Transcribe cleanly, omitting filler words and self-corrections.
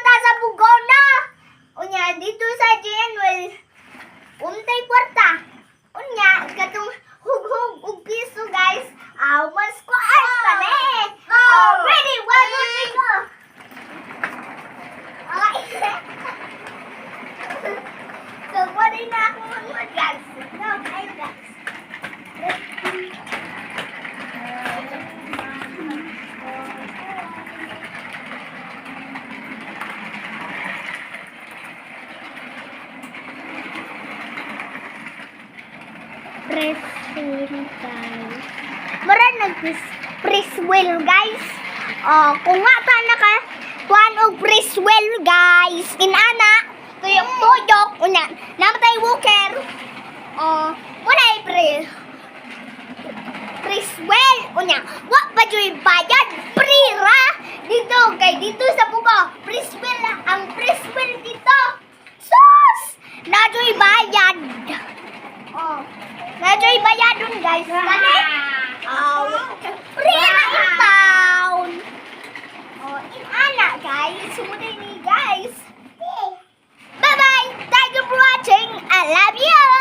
ta sa Bugao na. Unya, dito sa General, untay kwarta. Unya, katong hughog og piso, guys. Ah, mas kuan pa ni. Oh, ready, one, two, three, go. Okay. So, wala na ako mag, guys. No, kayo, guys. Press wheel, guys. Mura nag press wheel, guys. Oh, kung nga ta naka kuan og press wheel, guys. Inana, tuyok tuyok unya. Namatay walker. Oh, wala press wheel unya. Wa pa juy bayad, free ra dito kay dito sa Bugao. Press wheel ang press wheel dito. Sus! Najoy bayad. Oh. Najoy bayad dun, guys. Kani? Oh, free ra in town. Oh, inana, guys. Sumuday ni, guys. Bye-bye. Thank you for watching. I love you.